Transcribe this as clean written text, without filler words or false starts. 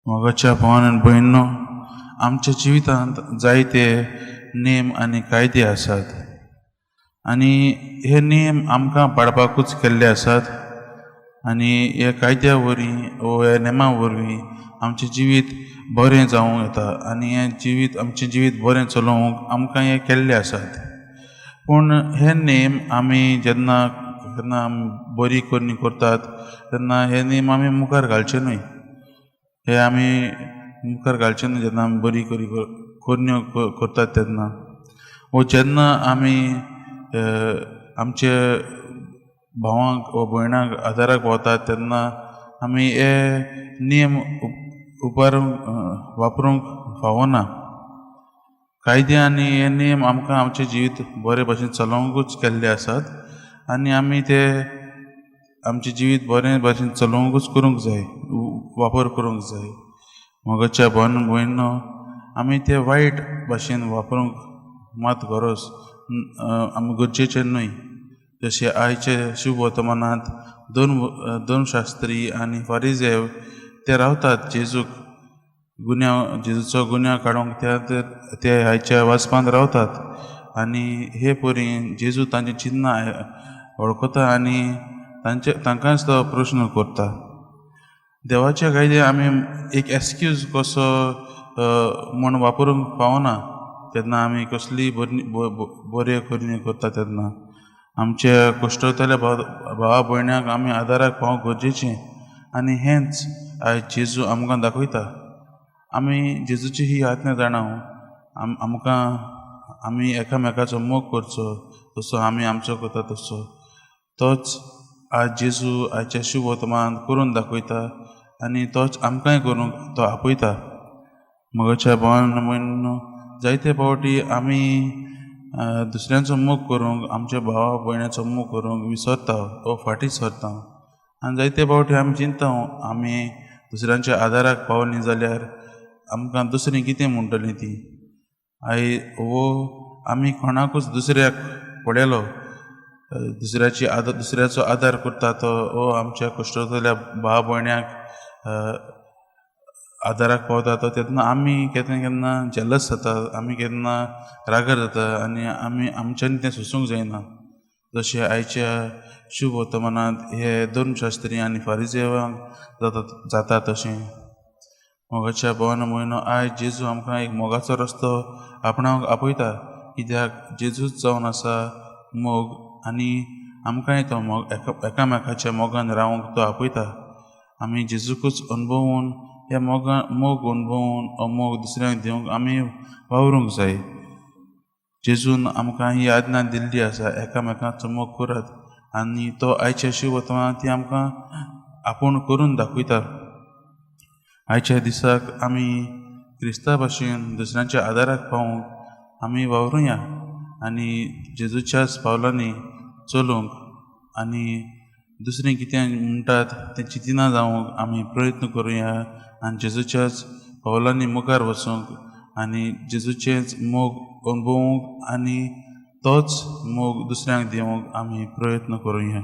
मोगाच्या भावान आनी भयणीनो, आमच्या जिवितांत जायते नेम आनी कायदे आसात आनी हे नेम आमकां पाळपाकूच केल्ले आसात आनी ह्या कायद्या वरवीं वो ह्या नेमा वरवीं आमचें जिवीत बरें जावं येता आनी हें जिवीत, आमचें जिवीत बरें चलोवंक आमकां हें केल्लें आसात. पूण हे नेम आमी जेन्ना जेन्ना बरी करणी करतात तेन्ना हे नेम आमी मुखार घालचे न्हय. हे आमी मुखार घालचे न्हय जेन्ना आमी बरी करण्यो करतात तेन्ना, वो जेन्ना आमी आमचे भावांक वा भयणांक आदाराक पावतात तेन्ना आमी हे नेम उबारूंक, वापरूंक फावना. कायदे आनी हे नेम आमकां आमचें जिवीत बरे भशेन चलोवंकूच केल्ले आसात आनी आमी ते आमचें जिवीत बरें भशेन चलोवंकूच करूंक जाय, वापर करूंक जाय. मोगाच्या भावान भयणीनो, आमी ते वायट भाशेन वापरूंक मात गरज आमी गरजेचें न्हय. जशें आयचे शुभ वर्तमानांत दोन दोन शास्त्री आनी फारीजेव ते रावतात जेजूक गुन्यांव, जेजूचो गुन्यांव काडूंक ते आयच्या वाचपांत रावतात आनी हे परी जेजू तांची चिन्नां वळखता आनी तांचे तांकांच तो प्रश्न करता. देवाचे कायदे आमी एक एक्सक्यूज कसो म्हूण वापरूंक फावना. जेन्ना आमी कसलीय बरी बऱ्यो करणी करता तेन्ना आमच्या कश्टतल्या भावा भयणांक आमी आदाराक पावंक गरजेचें आनी हेंच आयज जेजू आमकां दाखयता. आमी जेजूची ही आज्ञा जाणा, आमकां आमी एकामेकाचो मोग करचो जसो आमी आमचो करता तसो. तोच आज जेजू आयच्या शुभ वर्तमान करून दाखयता आनी तोच आमकांय करूंक तो आपयता. मोगाच्या भावान भयणीनो, जायते फावटी आमी दुसऱ्यांचो मोग करूंक, आमच्या भावा भयणाचो मोग करूंक विसरता वो फाटीं सरता आनी जायते फावटी आमी चिंता आमी दुसऱ्यांच्या आदाराक पावलीं जाल्यार आमकां दुसरीं कितें म्हणटलीं ती I, वो आमी कोणाकूच दुसऱ्याक पळयलो दुसऱ्याची आदार, दुसऱ्याचो आदार करता तो वो आमच्या कश्टतल्या भाव भयण्याक आदाराक पावता तो तेन्ना आमी केन्ना केन्ना जेलस जाता, आमी केन्ना रागार जाता आनी आमी आमच्यान तें सोंसूंक जायना. जशें आयच्या शुभ वर्तमानांत हे दोन शास्त्री आनी फारिजेवांक जाता जाता तशें. मोगाच्या भावान भयणो, आयज जेजू आमकां एक मोगाचो रस्तो आपणावंक आपयता, कित्याक जेजूच जावन आसा मोग आनी आमकांय तो मोग एकामेकाच्या मोगान रावंक तो आपयता. आमी जेजूकूच अनुभवून ह्या मोगा मोग अनुभवून हो मोग दुसऱ्यांक दिवंक आमी वावरूंक जाय. जेजून आमकां ही आज्ञा दिल्ली आसा, एकामेकाचो मोग करात आनी तो आयच्या शुभ वर्तमानांत ती आमकां आपूण करून दाखयता. आयच्या दिसाक आमी क्रिस्ता भाशेन दुसऱ्यांच्या आदाराक पावूंक आमी वावरुया आनी जेजूच्याच पावलांनी चलूंक आनी दुसरें कितें म्हणटात तें चिंतिना जावंक आमी प्रयत्न करुया आनी जेजूच्याच पावलांनी मुखार वचूंक आनी जेजूचेच मोग अनुभवूंक आनी तोच मोग दुसऱ्यांक दिवंक आमी प्रयत्न करुया.